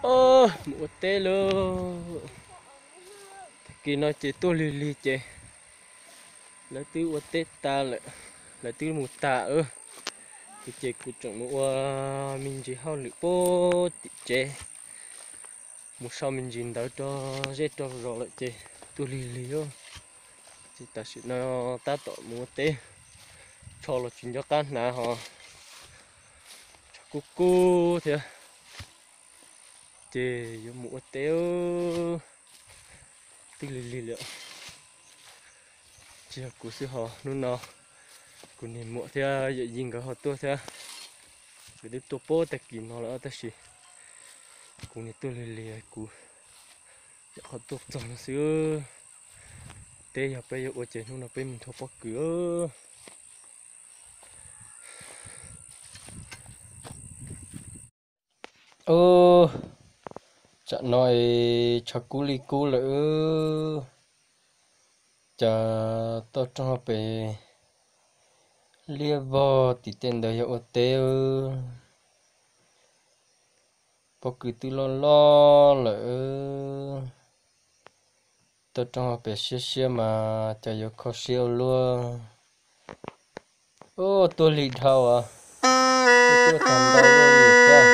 Mus ua teb lauj. Tag kis no ces tuaj lig lig ces lawv twb ua teb tas lawm, lawv twb mus tas lawm. Kuv ces kuv tseem mus ua me ntsis hauj lwm puag tim tsev, mus sau me ntsis ntawv rau zej rau zos lawm ces tuaj lig lig os. Ces tam sim no tab tom mus ua teb, tsho los tsis nco qab hnav ho, tshav kub kub thiab. Ces yuav mus ua teb, twb lig lig lawm. Tsis yog kuv xwb ho, hnub no kuv niag muam thiab yawm yij nkawd ho tuaj thiab. Nkawd twb tuaj puag tag kis no lawm tab sis kuv niag tuaj lig lig kuv nyuam qhuav tuaj txog no xwb. Teb yog peb yuav ua ces hnub no peb mus nthua pob kws. Tsam no es tshav kub li kub lawm, cas toj roob pem liab vog tim tej ntawd yog ua teb. Pob kws twb loj loj lawm, toj roob pem siab siab mas cas yuav kho siab ua luaj. Tuaj lig dhau as, tuaj tag ntau luaj li thiab.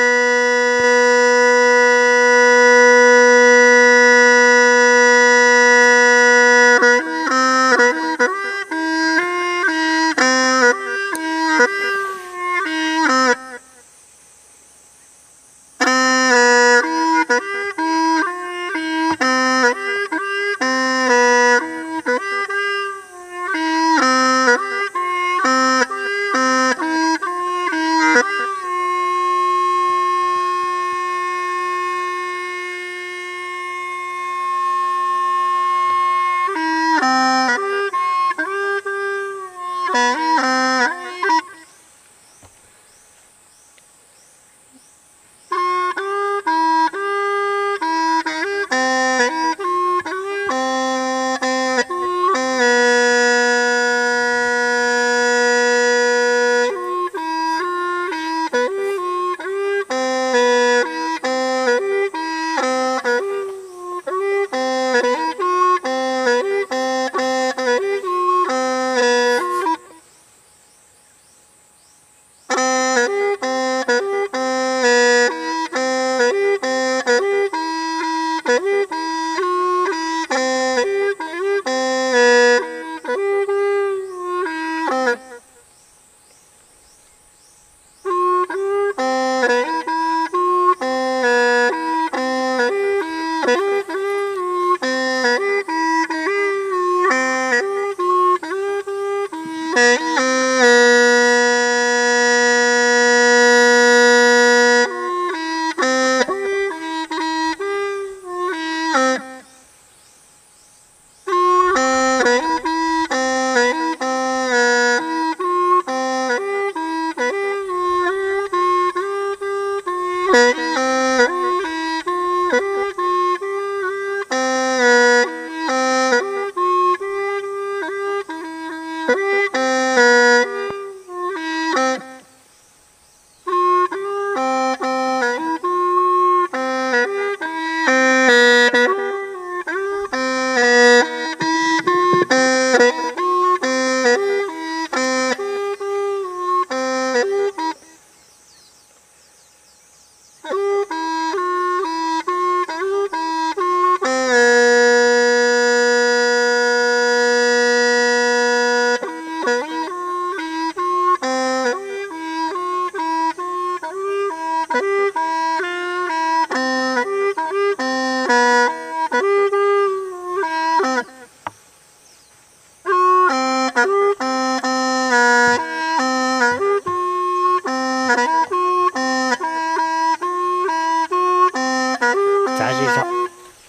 Txav zej zog,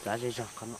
txav zej zog qhov no.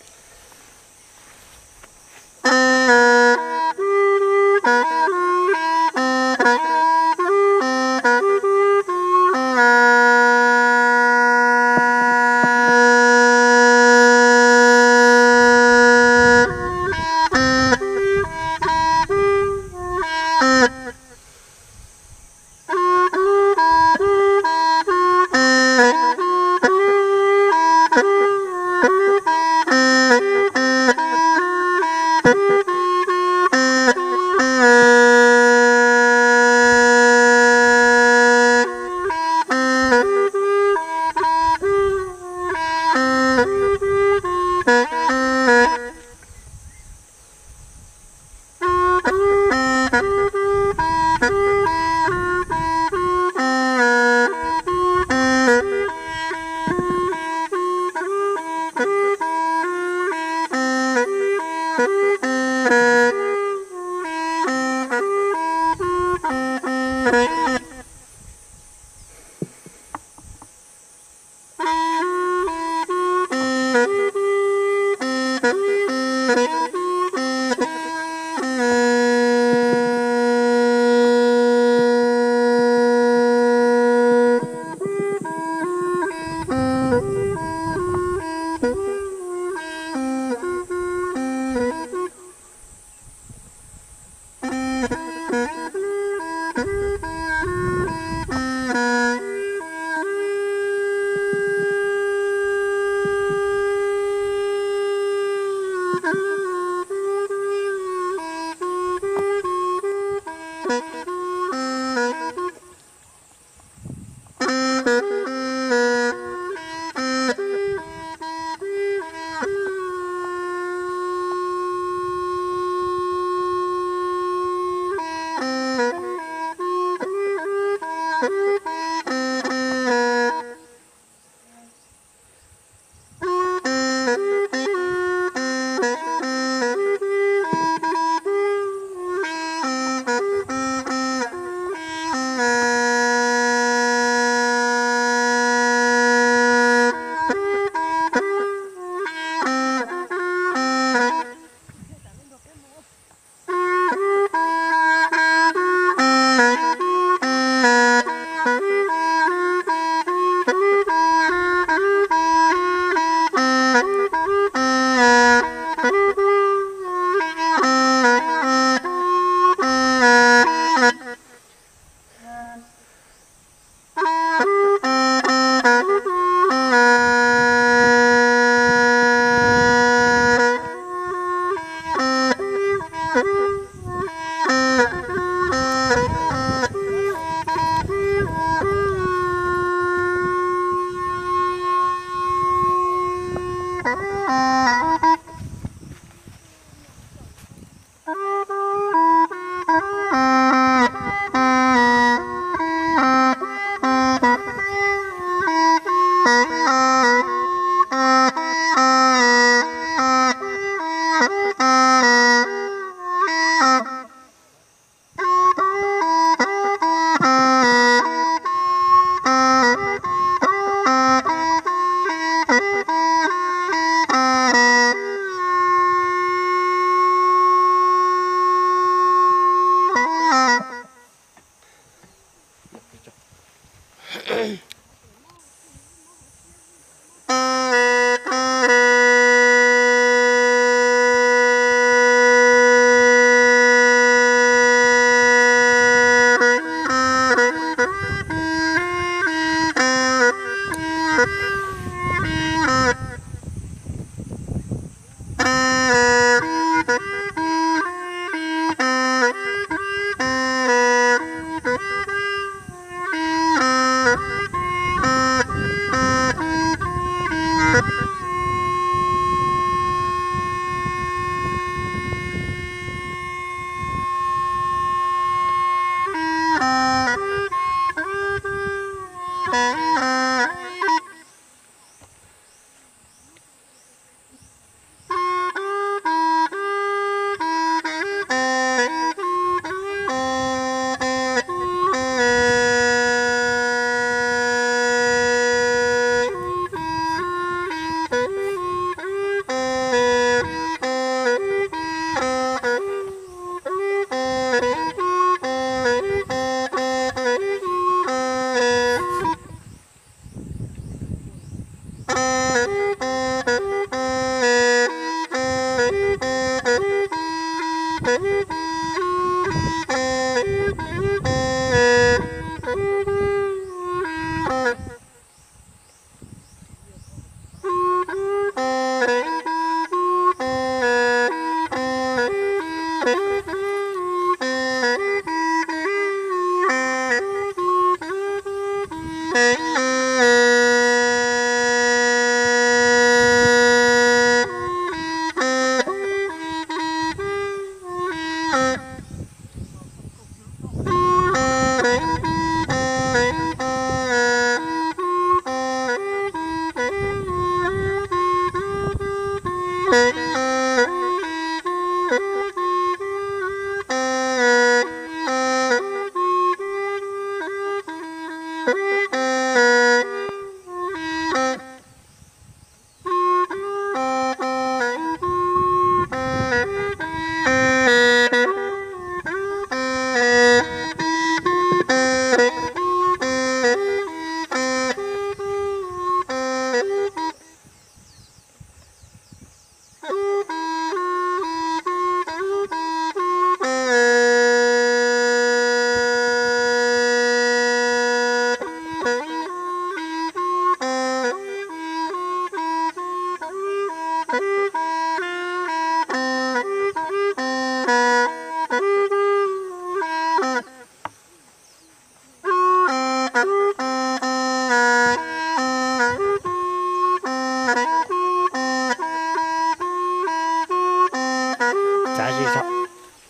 Tsav zej zog,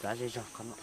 tsav zej zog qhov no.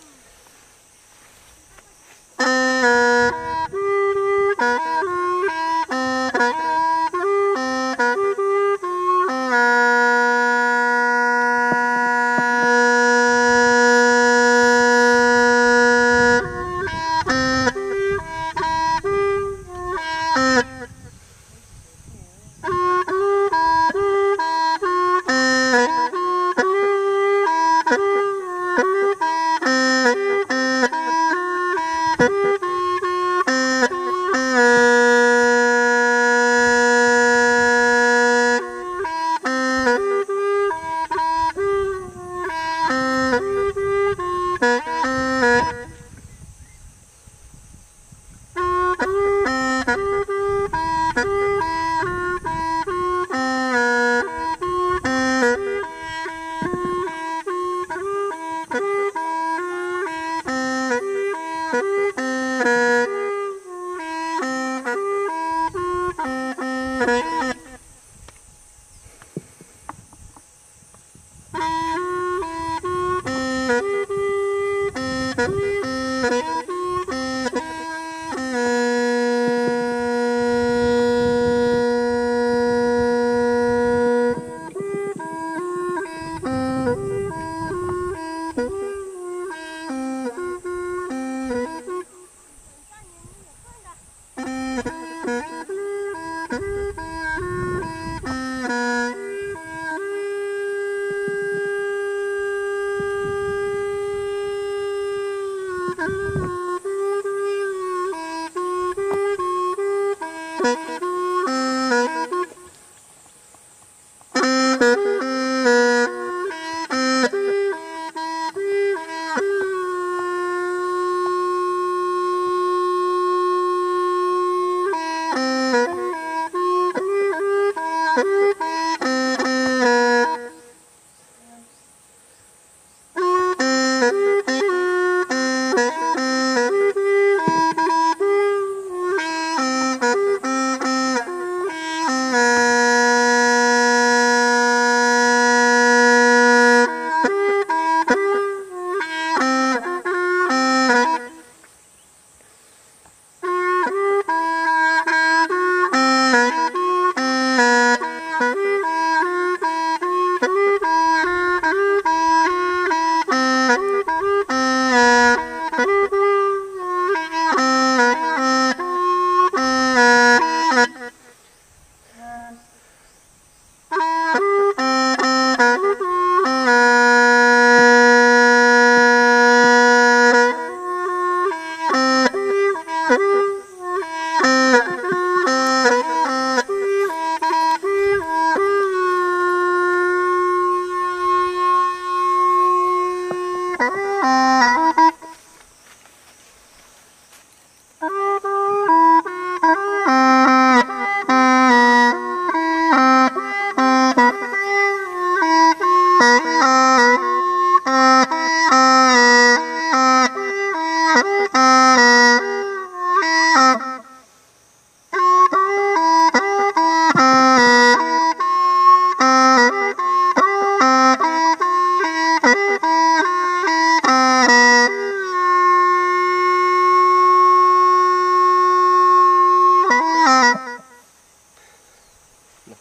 Ub,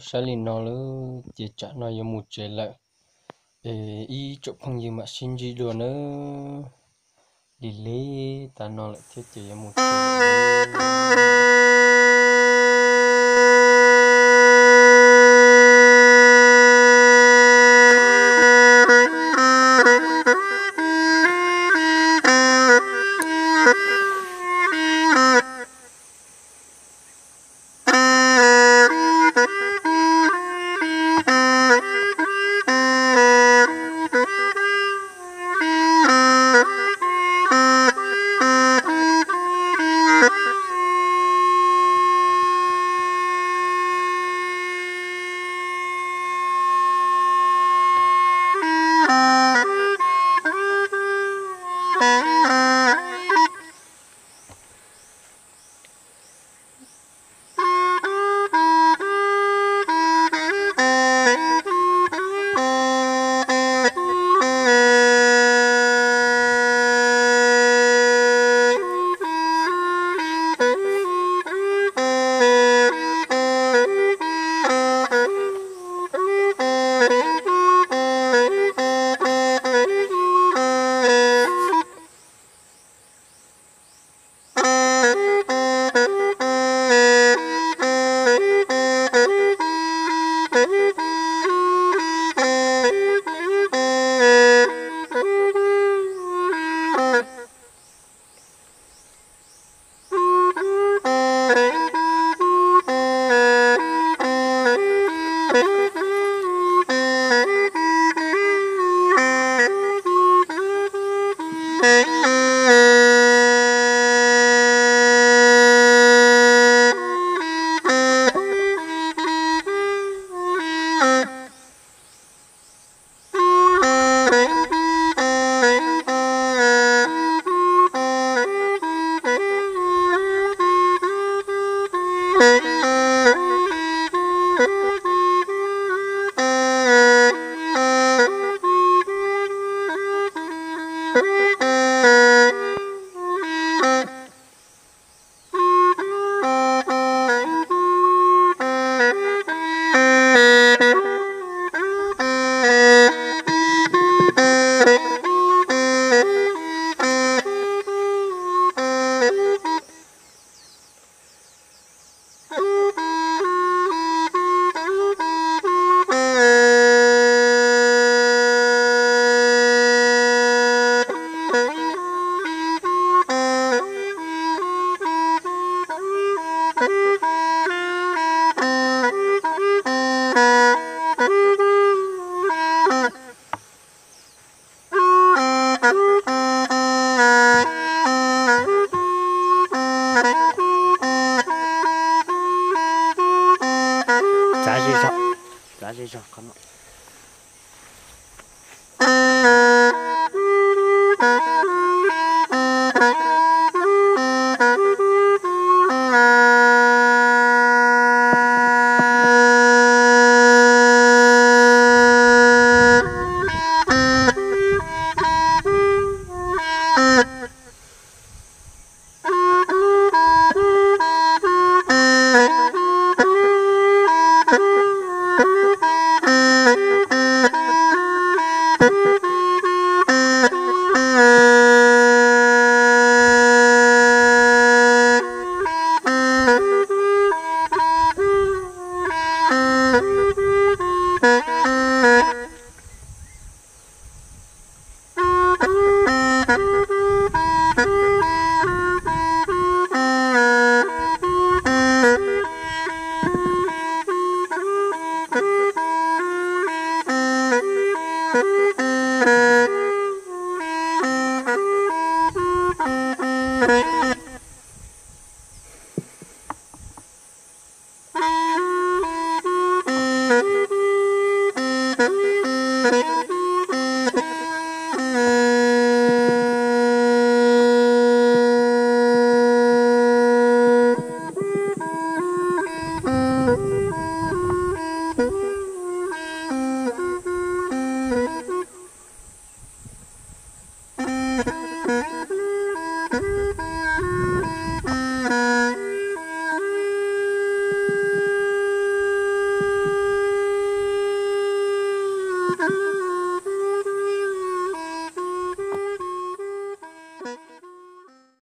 saib li no lawm ces tsam no yuav mus tsev lawm. Es ib tsoom phooj ywg mam sib ntsib dua nawb. Lig lig tas no lawm thiab ces yuav mus tsev lawm. Txav zej zog, txav zej zog qhov no.